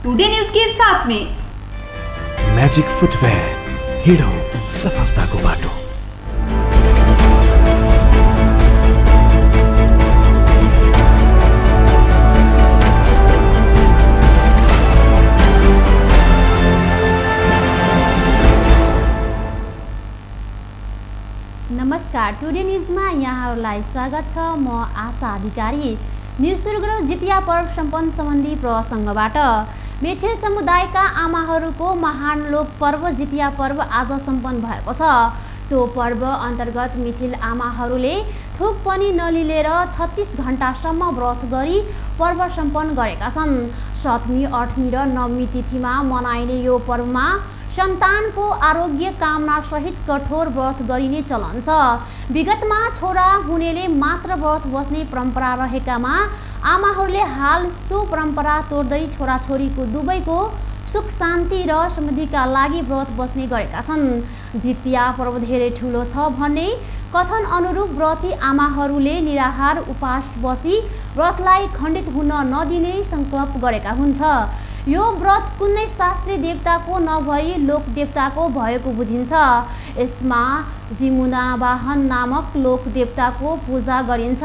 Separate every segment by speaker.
Speaker 1: Today news के साथ में
Speaker 2: मैजिक फुटवेयर, हिडो सफलताको बाटो।
Speaker 3: नमस्कार, टुडे न्यूजमा यहाँहरूलाई स्वागत छ। म आशा अधिकारी। न्यूज सुरु गरौँ जितिया पर्व सम्पन्न सम्बन्धी प्रसङ्गबाट। मेथेल समुदायका आमाहरूको महान लोक पर्व जितिया पर्व आज सम्पन्न भएको छ। सो पर्व अन्तर्गत मिथिल आमाहरूले थुक पनि नलिएर 36 घण्टासम्म व्रत गरी पर्व सम्पन्न गरेका छन्। 7वीं, 8वीं र 9वीं तिथिमा मनाइने यो पर्वमा सन्तानको आरोग्य कामना सहित कठोर व्रत गरिने चलन छ। विगतमा छोरा हुनेले मात्र व्रत बस्ने परम्परा रहेकामा आमाहरूले हाल सो परम्परा तोड्दै छोराछोरीको दुवैको सुख शान्ति र समृद्धिका लागि व्रत बस्ने गरेका छन्। जितिया पर्व धेरै ठुलो छ भन्ने कथन अनुरूप व्रती आमाहरूले निराहार उपास बसी व्रतलाई खण्डित हुन नदिने सङ्कल्प गरेका हुन्छ। यो व्रत कुनै शास्त्रीय देवताको नभई लोक देवताको भएको बुझिन्छ। यसमा जिमुना वाहन नामक लोक देवताको पूजा गरिन्छ।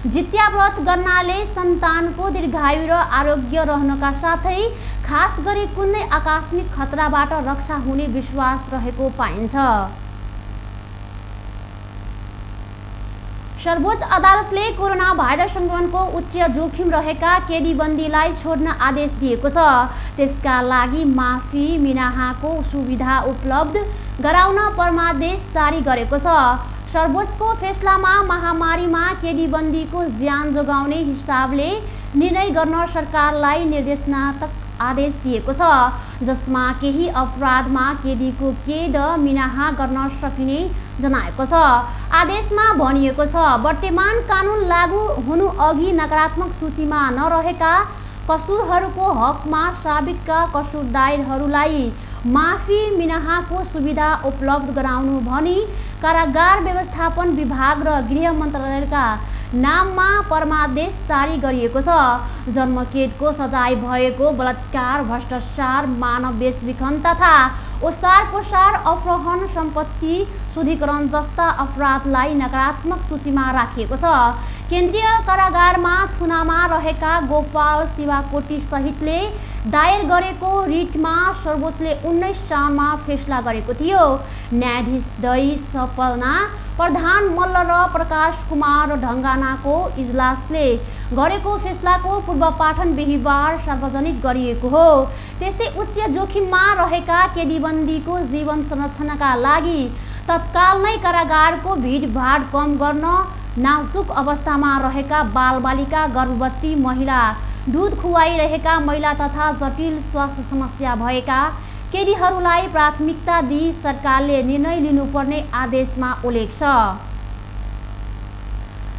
Speaker 3: जितिया व्रत गर्नाले सन्तानको दीर्घायु र आरोग्य रहनका साथै खास गरी कुनै आकस्मिक खतराबाट रक्षा हुने विश्वास रहेको पाइन्छ। सर्वोच्च अदालतले कोरोना भाइरस सङ्क्रमणको उच्च जोखिम रहेका कैदीबन्दीलाई छोड्न आदेश दिएको छ। त्यसका लागि माफी मिनाहाको सुविधा उपलब्ध गराउन परमादेश जारी गरेको छ। सर्वोच्चको फैसलामा महामारीमा कैदीबन्दीको ज्यान जोगाउने हिसाबले निर्णय गर्न सरकारलाई निर्देशनात्मक आदेश दिएको छ, जसमा केही अपराधमा कैदीको कैद मिनाहा गर्न सकिने जनाएको छ। आदेशमा भनिएको छ, वर्तमान कानुन लागू हुनु अघि नकारात्मक सूचीमा नरहेका कसुरहरूको हकमा साबितका कसुरदारहरूलाई माफी मिनाहाको सुविधा उपलब्ध गराउनु भनी कारागार व्यवस्थापन विभाग र गृह मन्त्रालयका नाममा परमादेश जारी गरिएको छ। जन्मकैदको सजाय भएको बलात्कार, भ्रष्टाचार, मानव बेचबिखन तथा ओसार पोसार, अपहरण, सम्पत्ति शुद्धिकरण जस्ता अपराधलाई नकारात्मक सूचीमा राखिएको छ। केन्द्रीय कारागारमा थुनामा रहेका गोपाल शिवाकोटी सहितले दायर गरेको रिटमा सर्वोच्चले 19 साउनमा फैसला गरेको थियो। न्यायाधीश दई सपना प्रधान मल्ल र प्रकाश कुमार ढङ्गानाको इजलासले गरेको फैसलाको पूर्व पाठन बिहिबार सार्वजनिक गरिएको हो। त्यस्तै उच्च जोखिममा रहेका कैदीबन्दीको जीवन संरक्षणका लागि तत्काल नै कारागारको भिडभाड कम गर्न, नाजुक अवस्थामा रहेका बालबालिका, गर्भवती महिला, दूध खुवाइरहेका महिला तथा जटिल स्वास्थ्य समस्या भएका कैदीहरूलाई प्राथमिकता दिई सरकारले निर्णय लिनुपर्ने आदेशमा उल्लेख छ।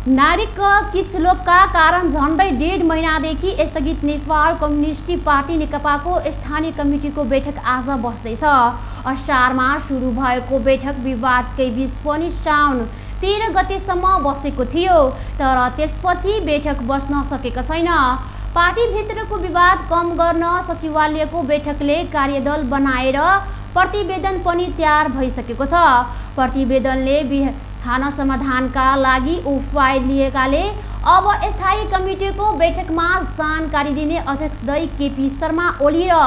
Speaker 3: नागरिक किचलोकका कारण झन्डै 1.5 महिनादेखि स्थगित नेपाल कम्युनिस्ट पार्टी नेकपाको स्थानीय कमिटीको बैठक आज बस्दैछ। असारमा सुरु भएको बैठक विवादकै बीच पनि साउन 13 गतेसम्म बसेको थियो, तर त्यसपछि बैठक बस्न सकेको छैन। पार्टीभित्रको विवाद कम गर्न सचिवालयको बैठकले कार्यदल बनाएर प्रतिवेदन पनि तयार भइसकेको छ। प्रतिवेदनले बिहान समाधानका लागि उपाय लिएकाले अब स्थायी कमिटीको बैठकमा जानकारी दिने अध्यक्ष दई केपी शर्मा ओली र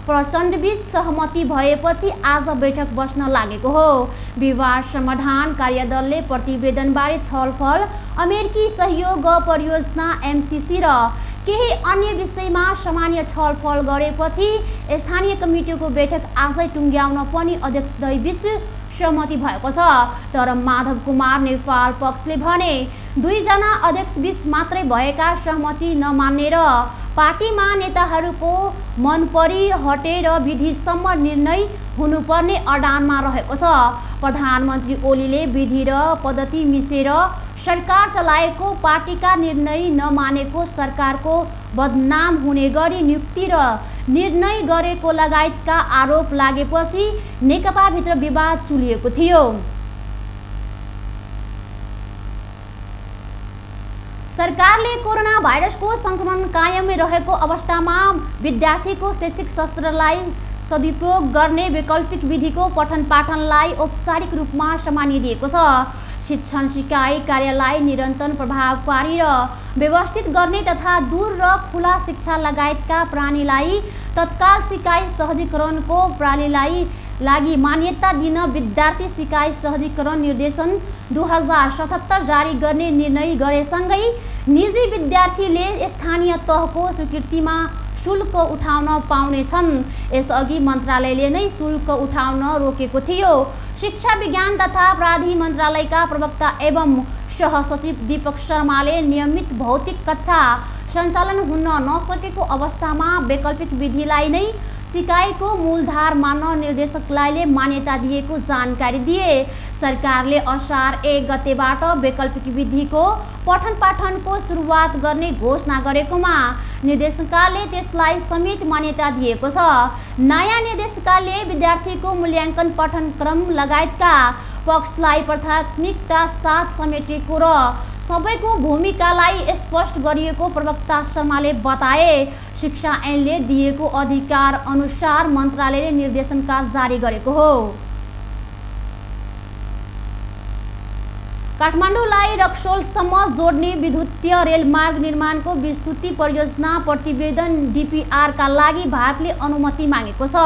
Speaker 3: प्रचण्डबीच सहमति भएपछि आज बैठक बस्न लागेको हो। विवाद समाधान कार्यदलले प्रतिवेदनबारे छलफल, अमेरिकी सहयोग परियोजना एमसीसी र केही अन्य विषयमा सामान्य छलफल गरेपछि स्थानीय कमिटीको बैठक आजै टुङ्ग्याउन पनि अध्यक्ष दई बीच सहमति भएको छ। तर माधव कुमार नेपाल पक्षले भने 2 जना अध्यक्ष बीच मात्रै भएका सहमति नमान्ने र पार्टीमा नेताहरूको मनपरी हटेर विधिसम्म निर्णय हुनुपर्ने अडानमा रहेको छ। प्रधानमन्त्री ओलीले विधि र पद्धति मिचेर सरकार चलाएको पार्टीका निर्णय नमानेको सरकारको बदनाम हुने गरी नियुक्ति र निर्णय गरेको लगायतका आरोप लागेपछि नेकपाभित्र विवाद चुलिएको थियो। सरकारले कोरोना भाइरसको सङ्क्रमण कायमै रहेको अवस्थामा विद्यार्थीको शैक्षिक शस्त्रलाई सदुपयोग गर्ने वैकल्पिक विधिको पठन पाठनलाई औपचारिक रूपमा सम्मानिदिएको छ। शिक्षण सिकाइ कार्यलाई निरन्तर प्रभावकारी र व्यवस्थित गर्ने तथा दूर र खुला शिक्षा लगायतका प्रणालीलाई तत्काल सिकाइ सहजीकरणको प्रणालीलाई लागि मान्यता दिन विद्यार्थी सिकाइ सहजीकरण निर्देशन 2077 जारी गर्ने निर्णय गरेसँगै निजी विद्यार्थीले स्थानीय तहको स्वीकृतिमा शुल्क उठाउन पाउनेछन्। यसअघि मन्त्रालयले नै शुल्क उठाउन रोकेको थियो। शिक्षा विज्ञान तथा प्राविधिक मन्त्रालयका प्रवक्ता एवं सहसचिव दीपक शर्माले नियमित भौतिक कक्षा सञ्चालन हुन नसकेको अवस्थामा वैकल्पिक विधिलाई नै सिकाइको मूलधार मान्न निर्देशकले मान्यता दिएको जानकारी दिए। सरकारले असार 1 गतेबाट वैकल्पिक विधिको पठन पाठनको सुरुवात गर्ने घोषणा गरेकोमा निर्देशकालले त्यसलाई समेत मान्यता दिएको छ। नयाँ निर्देशकालले विद्यार्थीको मूल्याङ्कन पठनक्रम लगायतका पक्षलाई प्राथमिकता साथ समेटेको र सबैको भूमिकालाई स्पष्ट गरिएको प्रवक्ता शर्माले बताए। शिक्षा ऐनले दिएको अधिकार अनुसार मन्त्रालयले निर्देशनका जारी गरेको हो। काठमाडौँलाई रक्सोलसम्म जोड्ने विद्युतीय रेलमार्ग निर्माणको विस्तृति परियोजना प्रतिवेदन DPRका लागि भारतले अनुमति मागेको छ।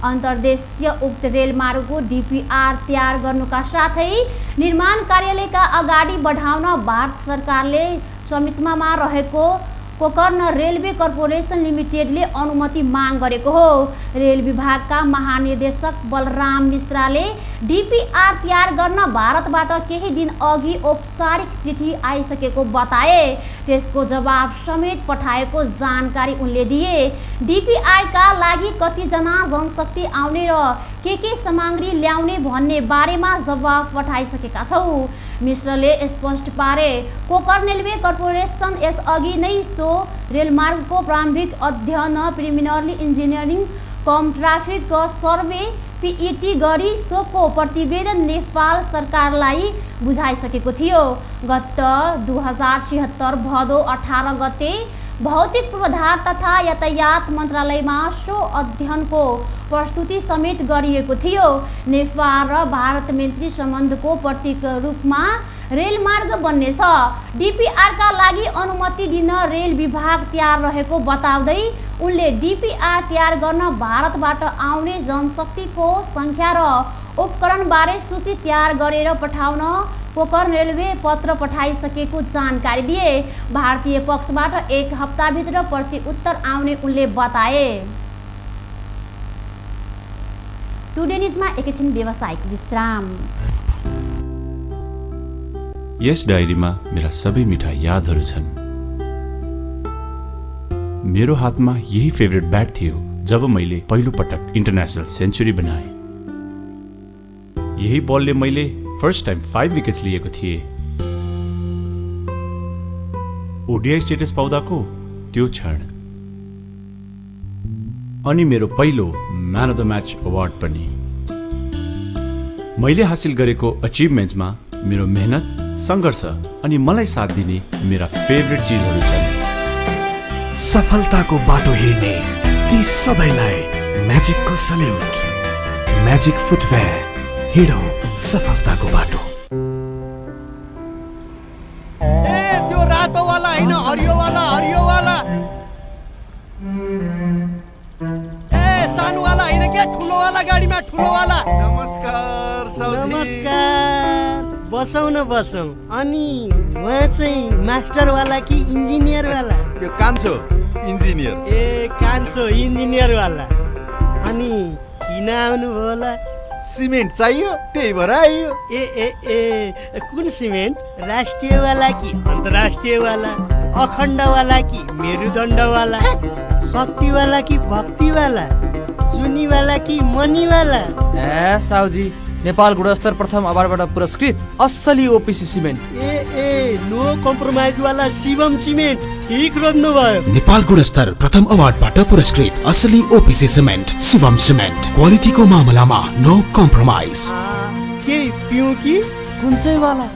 Speaker 3: अन्तर्देशीय उक्त रेलमार्गको DPR तयार गर्नुका साथै निर्माण कार्यका अगाडि बढाउन भारत सरकारले स्वामित्वमा रहेको कोकर्ण रेलवे कर्पोरेसन लिमिटेडले अनुमति माग गरेको हो। रेल विभागका महानिर्देशक बलराम मिश्राले DPR तयार गर्न भारतबाट केही दिन अघि औपचारिक चिठी आइसकेको बताए। त्यसको जवाब समेत पठाएको जानकारी उनले दिए। DPRका लागि कतिजना जनशक्ति आउने र के सामग्री ल्याउने भन्ने बारेमा जवाब पठाइसकेका छौँ। मिश्रले स्पष्ट पारे कोकर्ण रेलवे कर्पोरेसन यसअघि नै सो रेलमार्गको प्रारम्भिक अध्ययन प्रिलिमिनरी इन्जिनियरिङ कम ट्राफिक सर्वे PET गरी सोको प्रतिवेदन नेपाल सरकारलाई बुझाइसकेको थियो। गत 2076 भदौ 18 गते भौतिक पूर्वाधार तथा यातायात मन्त्रालयमा सो अध्ययनको प्रस्तुति समेत गरिएको थियो। नेपाल र भारत मैत्री सम्बन्धको प्रतीक रूपमा रेलमार्ग बन्नेछ। DPRका लागि अनुमति दिन रेल विभाग तयार रहेको बताउँदै उनले DPR तयार गर्न भारतबाट आउने जनशक्तिको सङ्ख्या र उपकरणबारे सूची तयार गरेर पठाउन कोकर्ण रेलवे पत्र पठाइसकेको जानकारी दिए। भारतीय पक्षबाट 1 हप्ताभित्र प्रत्युत्तर आउने उनले बताए। टुडे न्युजमा एकैछिन व्यावसायिक विश्राम।
Speaker 2: यस डायरीमा मेरा सबै मिठा यादहरू छन्। मेरो हातमा यही फेभरेट ब्याट थियो जब मैले पहिलो पटक इन्टरनेसनल सेन्चुरी बनाएँ। यही बलले मैले फर्स्ट टाइम 5 विकेट्स लिएको थिएँ। ODI स्टेटस पाउँदाको त्यो क्षण अनि मेरो पहिलो man of the match award पनि। मैले हासिल गरेको अचिभमेन्ट्समा मेरो मेहनत, सङ्घर्ष अनि मलाई साथ दिने मेरा फेभरेट चिजहरू छन्।
Speaker 1: सफलताको बाटो हिँड्ने ती सबैलाई म्याजिकको सल्युट। म्याजिक फुटवेयर, हिँडौँ सफलताको बाटो।
Speaker 4: त्यो रातो वाला हैन, हरियो वाला, हरियो वाला। सानो वाला हैन के, ठुलो वाला गाडीमा ठुलो वाला।
Speaker 5: नमस्कार साउजी।
Speaker 4: नमस्कार। बसौँ न बसौँ। अनि उहाँ चाहिँ मास्टर वाला कि इन्जिनियर वाला?
Speaker 5: यो कान्छो इन्जिनियर।
Speaker 4: ए कान्छो इन्जिनियर वाला। अनि किन आउनु भयो होला?
Speaker 5: सिमेन्ट चाहियो, त्यही भएर आइयो।
Speaker 4: ए ए ए कुन सिमेन्ट? राष्ट्रिय वाला कि अन्तर्राष्ट्रिय वाला? अखण्ड वाला कि मेरुदण्ड वाला? शक्ति वाला कि भक्ति वाला? चुनी वाला कि मनी वाला?
Speaker 6: ए साउजी, नेपाल गुणस्तर प्रथम अवार्डबाट पुरस्कृत असली OPC सिमेन्ट।
Speaker 4: ए नो कम्प्रोमाइज वाला शिवम सिमेन्ट। ठीक रोज्नु भयो।
Speaker 1: नेपाल गुणस्तर प्रथम अवार्डबाट पुरस्कृत असली OPC सिमेन्ट शिवम सिमेन्ट। क्वालिटीको मामलामा नो कम्प्रोमाइज।
Speaker 4: के पिउ कि
Speaker 6: कुन चाहिँ वाला?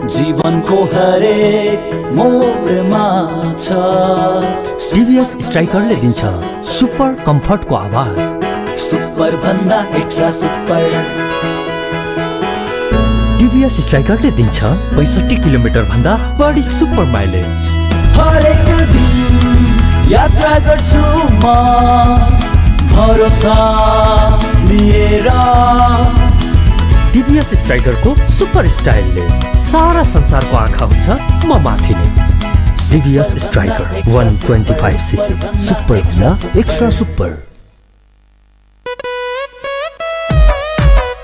Speaker 7: जीवनको हरेक मोडमा छ।
Speaker 8: CVS स्ट्राइकरले दिन्छ सुपर कम्फर्टको आवाज।
Speaker 7: सुपर भन्दा एक्स्ट्रा सुपर।
Speaker 8: TVS स्ट्राइकरले दिन्छ 65 किलोमिटर भन्दा बढी सुपर माइलेज।
Speaker 7: हरेक दिन यात्रा गर्छु म भरोसा लिएर।
Speaker 8: TVS स्ट्राइकरको सुपर स्टाइलले सारा संसारको आँखा हुन्छ म माथि नै। TVS स्ट्राइकर 125cc सुपर भन्दा एक्स्ट्रा सुपर।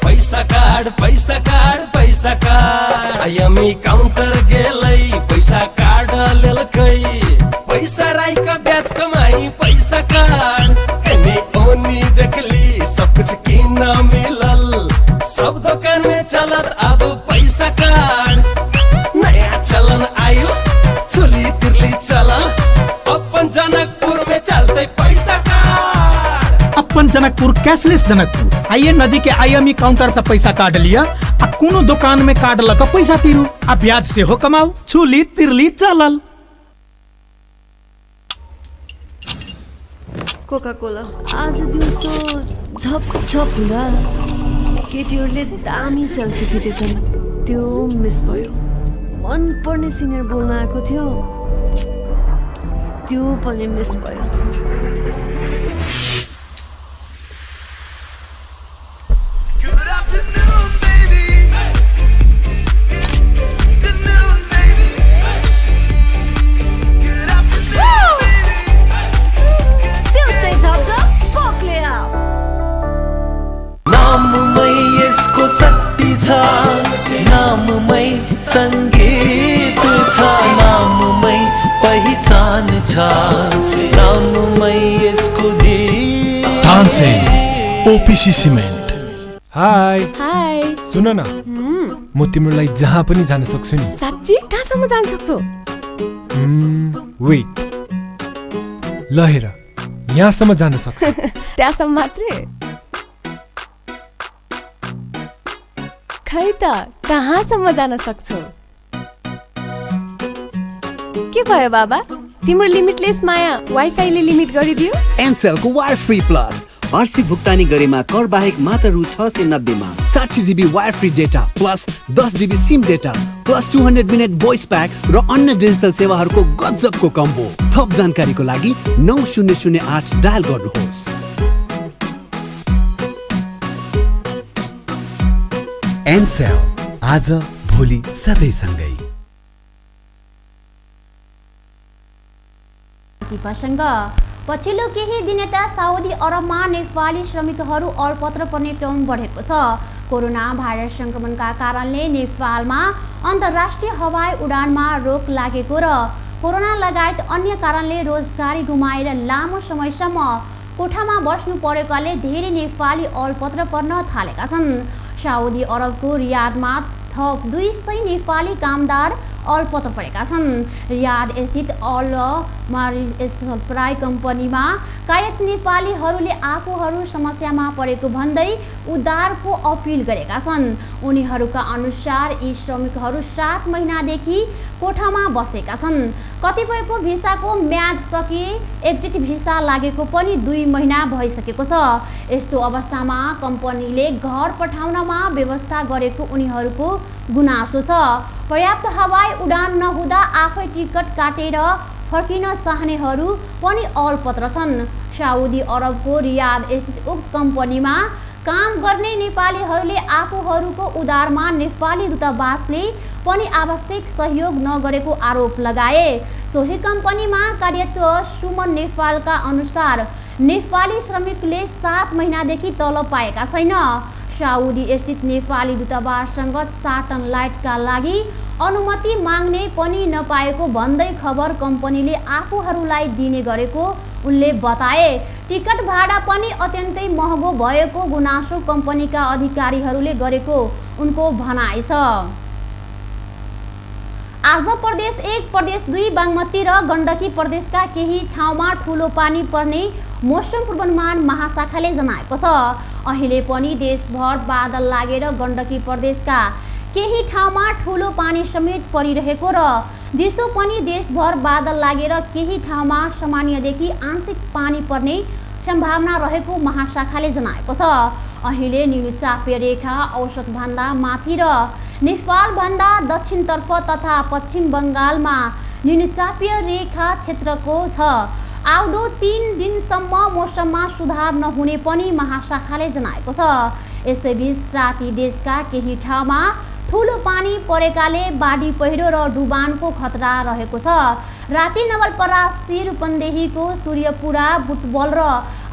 Speaker 9: पैसा कार्ड पैसा कार्ड पैसा कार्ड आयमी काउंटर गेलै पैसा कार्ड लेलकै। पैसा राईका ब्याज कमाई पैसा कार्ड कने ओनी देखली सब कुछ किन मिलल। सब दुकान में चलत अब पैसा कार्ड। नया चलन आइल चुली तिरली चलल। अपन जनकपुर में चलते पैसा कार्ड।
Speaker 10: अपन जनकपुर कैशलेस जनकपुर आइए नजीक IME काउंटर से पैसा काट लिया आ कोनो दुकान में काट लक पैसा तिरू आ ब्याज से हो कमाऊ। छुली तिरली चलल।
Speaker 11: कोका कोला आज दिउँसो झप झप हुँदा केटीहरूले दामी सेल्फी खिचेछन्। त्यो मिस भयो। मन पर्ने सिङ्गर बोल्न आएको थियो त्यो पनि मिस भयो।
Speaker 7: शक्ति छ नाममै संगीत छ नाममै पहिचान छ नाममै यसको जीत।
Speaker 1: Tansen OPC cement.
Speaker 12: हाय
Speaker 11: हाय
Speaker 12: सुन न म तिम्रो लागि जहाँ पनि जान सक्छु नि।
Speaker 11: साच्ची कहाँसम्म जान सक्छौ?
Speaker 12: वेट ल हेर यहाँसम्म जान सक्छु।
Speaker 11: त्यहाँसम्म मात्रै? खै त कहाँसम्म जान सक्छौ? के भयो बाबा तिम्रो लिमिटलेस माया वाइफाईले लिमिट गरिदियो?
Speaker 13: एनसेलको वायर फ्री प्लस वार्षिक भुक्तानी गरेमा कर बाहेक मात्र रु 690 मा 60 GB wire free data plus 10 GB SIM data plus 200 minute voice pack र अन्य डिजिटल सेवाहरूको गजबको कम्बो। थप जानकारीको लागि 9008 डायल गर्नुहोस्। एनसेल आज भोलि सधैँ सँगै।
Speaker 3: प्रसङ्ग पछिल्लो केही दिन यता साउदी अरबमा नेपाली श्रमिकहरू अलपत्र पर्ने क्रम बढेको छ। कोरोना भाइरस संक्रमणका कारणले नेपालमा अन्तर्राष्ट्रिय हवाई उडानमा रोक लागेको र कोरोना लगायत अन्य कारणले रोजगारी गुमाएर लामो समयसम्म कोठामा बस्नु परेकाले धेरै नेपाली अलपत्र पर्न थालेका छन्। साउदी अरबको रियादमा थप 200 नेपाली कामदार अलपत्र परेका छन्। रियाद स्थित अल मारिज सप्लाई कम्पनीमा कार्यरत नेपालीहरूले आफूहरू समस्यामा परेको भन्दै उद्धारको अपिल गरेका छन्। उनीहरूका अनुसार यी श्रमिकहरू 7 महिनादेखि कोठामा बसेका छन्। कतिपयको भिसाको म्याद सकिए एक्जिट भिसा लागेको पनि 2 महिना भइसकेको छ। यस्तो अवस्थामा कम्पनीले घर पठाउनमा व्यवस्था गरेको उनीहरूको गुनासो छ। पर्याप्त हवाई उडान नहुँदा आफै टिकट काटेर फर्किन चाहनेहरू पनि अलपत्र छन्। साउदी अरबको रियाद स्थित उक्त कम्पनीमा काम गर्ने नेपालीहरूले आफूहरूको उद्धारमा नेपाली दूतावासले पनि आवश्यक सहयोग नगरेको आरोप लगाए। सोही कम्पनीमा कार्यरत सुमन नेपालका अनुसार नेपाली श्रमिकले 7 महिनादेखि तलब पाएका छैन। साउदी स्थित नेपाली दूतावाससँग चार्टन लाइटका लागि अनुमति माग्ने पनि नपाएको भन्दै खबर कम्पनीले आफूहरूलाई दिने गरेको उनले बताए। टिकट भाडा पनि अत्यन्तै महँगो भएको गुनासो कम्पनीका अधिकारीहरूले गरेको उनको भनाइ छ। आज प्रदेश 1 प्रदेश 2 बागमती र गण्डकी प्रदेशका केही ठाउँमा ठुलो पानी पर्ने मौसम पूर्वानुमान महाशाखाले जनाएको छ। अहिले पनि देशभर बादल लागेर गण्डकी प्रदेशका केही ठाउँमा ठुलो पानी समेत परिरहेको र दिसो पनि देशभर बादल लागेर केही ठाउँमा सामान्यदेखि आंशिक पानी पर्ने सम्भावना रहेको महाशाखाले जनाएको छ। अहिले न्यूनचापीय रेखा औसतभन्दा माथि र नेपालभन्दा दक्षिणतर्फ तथा पश्चिम बङ्गालमा न्यूनचापीय रेखा क्षेत्रको छ। आउँदो 3 दिनसम्म मौसममा सुधार नहुने पनि महाशाखाले जनाएको छ। यसैबीच राति देशका केही ठाउँमा ठुलो पानी परेकाले बाढी पहिरो र डुबानको खतरा रहेको छ। राति नवलपरासी रूपन्देहीको सूर्यपुरा बुटबल र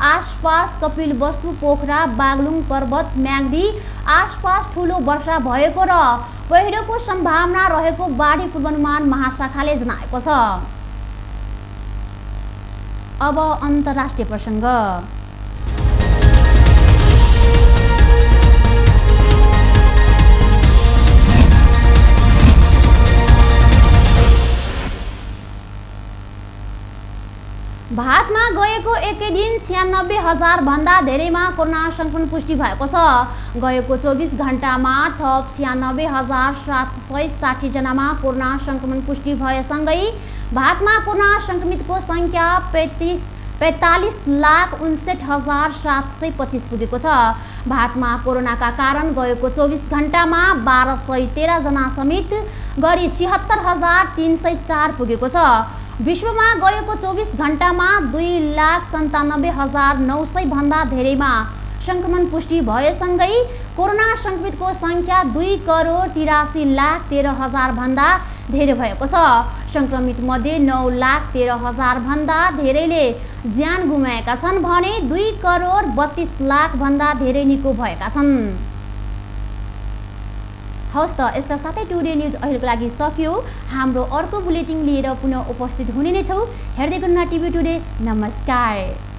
Speaker 3: आसपास कपिलवस्तु पोखरा बागलुङ पर्वत म्याग्दी आसपास ठुलो वर्षा भएको र पहिरोको सम्भावना रहेको बाढी पूर्वानुमान महाशाखाले जनाएको छ। अब अन्तर्राष्ट्रिय प्रसङ्ग। भारतमा गएको एकै दिन 96,000 भन्दा धेरैमा कोरोना संक्रमण पुष्टि भएको छ। गएको 24 घण्टामा थप 96,760 जनामा कोरोना संक्रमण पुष्टि भएसँगै भारतमा कोरोना संक्रमितको संख्या 45,59,725 पुगेको छ। भारतमा कोरोनाका कारण गएको 24 घण्टामा 1213 जना समेत गरी 76,304 पुगेको छ। विश्वमा गएको 24 घण्टामा 2,97,900 भन्दा धेरैमा संक्रमण पुष्टि भएसँगै कोरोना संक्रमितको संख्या 2,83,13,000 भन्दा धेरै भएको छ। संक्रमित मध्ये 9,13,000 भन्दा धेरैले ज्यान गुमाएका छन् भने 2,32,00,000 भन्दा धेरै निको भएका छन्। हवस् त यसका साथै टुडे न्युज अहिलेको लागि सकियो। हाम्रो अर्को बुलेटिन लिएर पुनः उपस्थित हुने नै छौँ। हेर्दै गर्नु टिभी टुडे। नमस्कार।